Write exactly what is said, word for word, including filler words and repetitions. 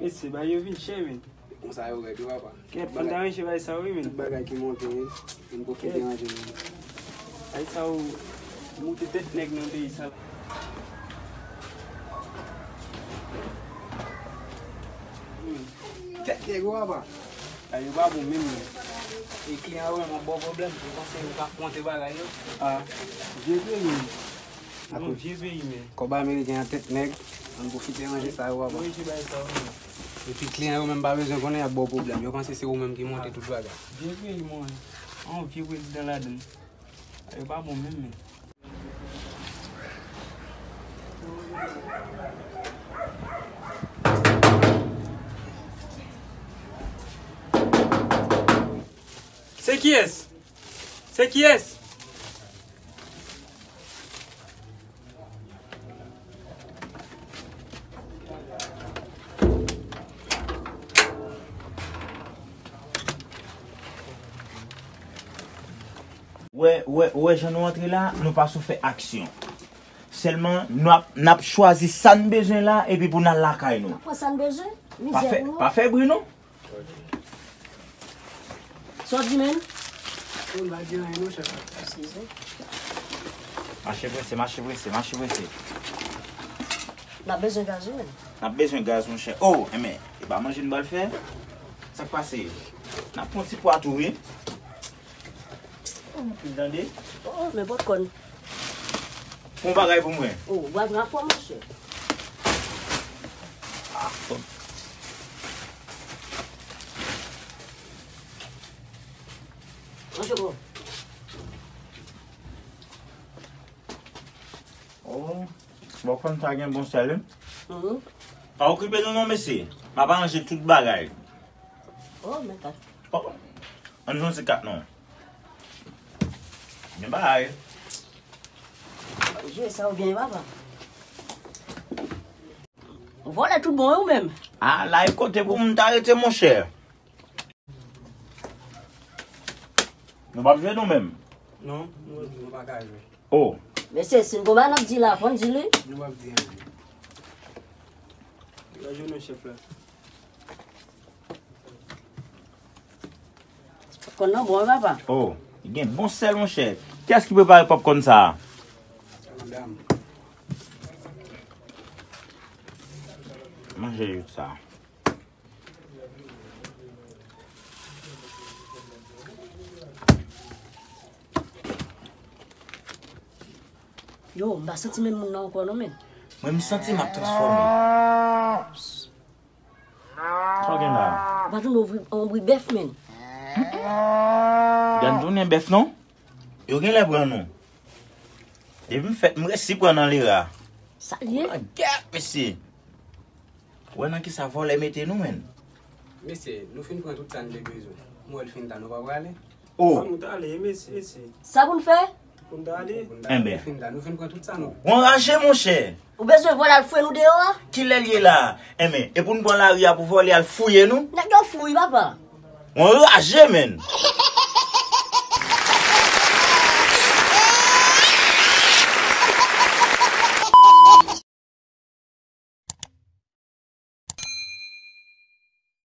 Mesye, bagay yo vin chè, men. Konsa yo rèd wi, papa. Kèt, fò n ta ranje bagay sa yo, wi, men. Tout bagay ki monte, wi. Vin pwofite ranje, men. Bagay sa yo moute tèt nèg nan peyi sa la. Tèt nèg ou apa? Ay, yo pa bon menm, non. E kliyan yo menm ap ba w pwoblèm, ou panse yo ka konte bagay yo? Ah, vye peyi. Yon vye peyi, men. Kòb ameriken an tèt nèg, ann pwofite ranje sa yo apa. Yo ranje bagay sa yo, men. Epi kliyan yo menm pa bezwen konnen y ap ba w pwoblèm. Yo panse se ou menm ki monte tout bagay. Vye peyi, mwen. Yon vye prezidan ladann. Ay, yo pa bon menm, men. Se kiyès? Se kiyès? Wè, wè, wè jan nou antre la, nou pa sou fè aksyon. Sèlman, n ap, n ap chwazi sa n bezwen la, epi pou n al lakay nou. Pran sa n bezwen, pa fè, mizè pou nou. Pa fè bri, non. Sa w di, menm? Ou pa di anyen, non, chèf. Eskize. Mache prese, mache prese, mache prese. N ap bezwen gaz, wi, menm. N ap bezwen gaz, monchè. Oh, enben, e pa manje n pral fè? Sa k pase? N ap pran ti pwa tou, wi. Ou tande? Oh, men potko n. Fè yon bagay pou mwen. Oh, w ap ranfò, monchè. Ah, bon. Monchè, bon. Oh, bon, konn sa gen bon sèl, wi. Mhm. Pa okipe nou non, mesye. M ap aranje tout bagay. Oh, men kat. Oh, ann jwenn se kat non. Men bagay. Jwe sa ou byen, papa. Vòlè tout bon, wi, ou menm. Ah, la e kote pou m ta rete, monchè. Nou p ap jwe nou menm? Non, nou pa ka jwe. Oh. Mesye, si n gon bagay n ap di la, fò n di li. Nou p ap di anyen. Yo jwenn nou chèf la. Popcorn nan bon, wi, papa. Oh, gen bon sèl, monchè. Kiyès ki prepare popcorn sa a? Madanm. Manje jout sa. Yo, m pa santi menm moun nan ankò non, men. Mwen, m santi m ap transfòme. Sa w gen la? Ou pa tounen yon bri, yon bri bèf, men. Gad tounen bèf, non? Yo genlè pran nou. Depi m fèt, m resi pran nan lera. Sa l ye? Ah, gad, mesye. Ou wè nan kisa vòlè mete nou, menn? Mesye, nou fin pran tout sa n te bezwen. M wè l fin ta, nou pa prale? Oh. Fò nou t ale, mesye, mesye. Sa pou n fè? Pou n t ale. Enben. Nou fin ta, nou fin pran tout sa, nou. Ou anraje, monchè. Ou bezwen vòlè al fouye nou deyò a? Kilè l ye la? Enben, e pou n pran lari a pou vòlè al fouye nou? Nèg yo fou wi, papa. Ou anraje, menn.